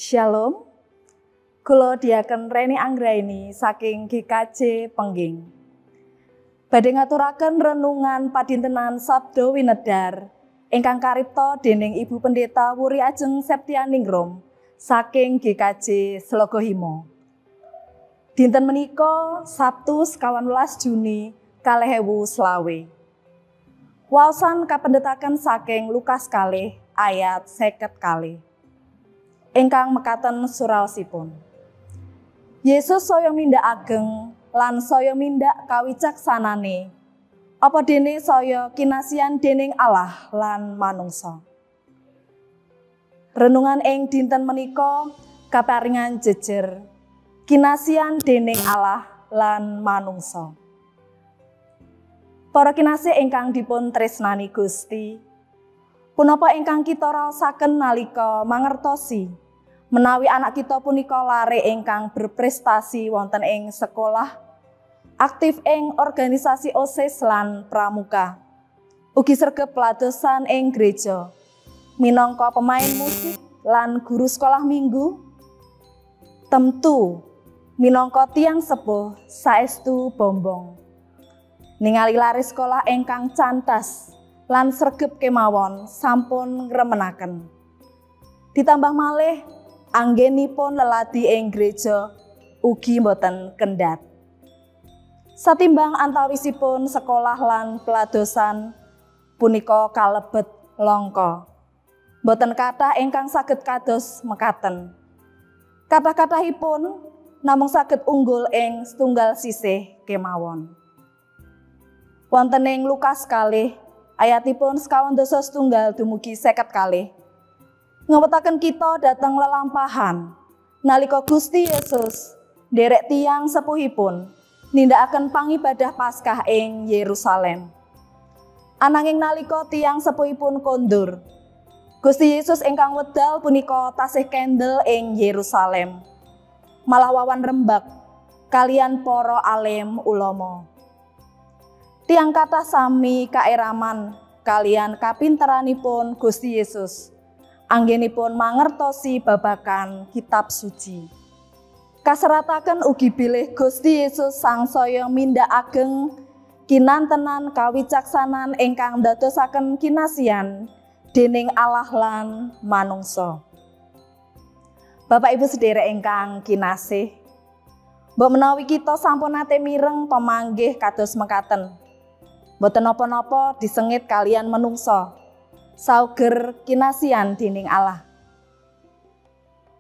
Shalom. Kula Diaken Reni Anggraini saking GKJ Pengging. Badhe ngaturaken renungan padintenan Sabdo Winedar ingkang karipta dening Ibu Pendeta Wuri Ajeng Septianingrum saking GKJ Slogohimo. Dinten menika Sabtu 19 Juni 2025. Waosan kapendhetaken saking Lukas 2 ayat 52. Ingkang mekaten suraosipun. Yesus saya mindak ageng lan saya mindak kawicaksanane. Apa dene saya kinasihan dening Allah lan manungsa. Renungan ing dinten menika kaparingan jejer kinasihan dening Allah lan manungsa. Para kinasih ingkang dipun tresnani Gusti, punapa ingkang kita raosaken nalika mangertosi menawi anak kita punika lare ingkang berprestasi wonten ing sekolah, aktif ing organisasi OSIS lan pramuka, ugi sregep ladosan ing gereja, minangka pemain musik lan guru sekolah minggu, temtu minangka tiyang sepuh saestu bombong. Ningali lare sekolah ingkang cantas lan sregep kemawon sampun ngremenaken. Ditambah malih anggenipun leladi ing gereja ugi mboten kendhat. Satimbang antawisipun sekolah lan peladosan punika kalebet langka. Mboten kathah ingkang saged kados mekaten. Kathah-kathahipun namung saged unggul ing setunggal sisih kemawon. Wonten ing Lukas 2 ayatipun 51 dumugi 52. Ngewetaken kita dhateng lelampahan nalika Gusti Yesus nderek tiyang sepuhipun nindakaken pangibadah Paskah ing Yerusalem. Ananging nalika tiyang sepuhipun kondur, Gusti Yesus ingkang wedal punika tasih kendel ing Yerusalem. Malah wawan rembak kalian para alim ulama. Tiyang kathah sami kaeraman kalian kapinteranipun Gusti Yesus. Anggenipun mangertosi babagan kitab suci. Kaserataken ugi bilih Gusti Yesus sangsaya mindak ageng kinantenan kawicaksanan ingkang ndadosaken kinasihan dening Allah lan manungsa. Bapak Ibu sederek ingkang kinasih, mbok menawi kita sampun nate mireng pemanggih kados mekaten. Mboten napa-napa disengit kalian menungsa. Sauger kinasihan dening Allah.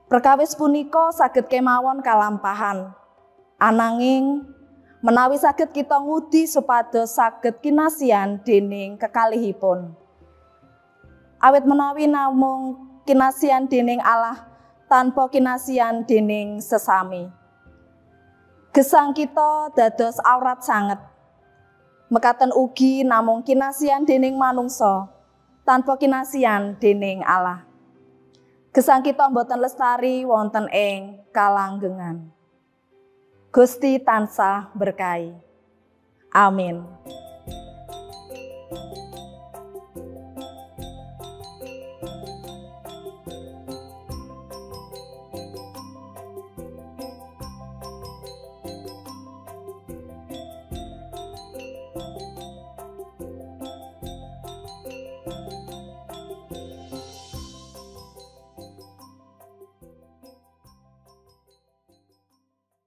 Perkawis punika saged kemawon kalampahan. Ananging menawi saged kita ngudi supados saged kinasihan dening kekalihipun. Awit menawi namung kinasihan dening Allah tanpa kinasihan dening sesami, gesang kita dados aurat sanget. Mekaten ugi namung kinasihan dening manungsa tanpa kinasihan dening Allah. Gesang kita mboten lestari wonten ing kalanggengan. Gusti tansah berkahi. Amin.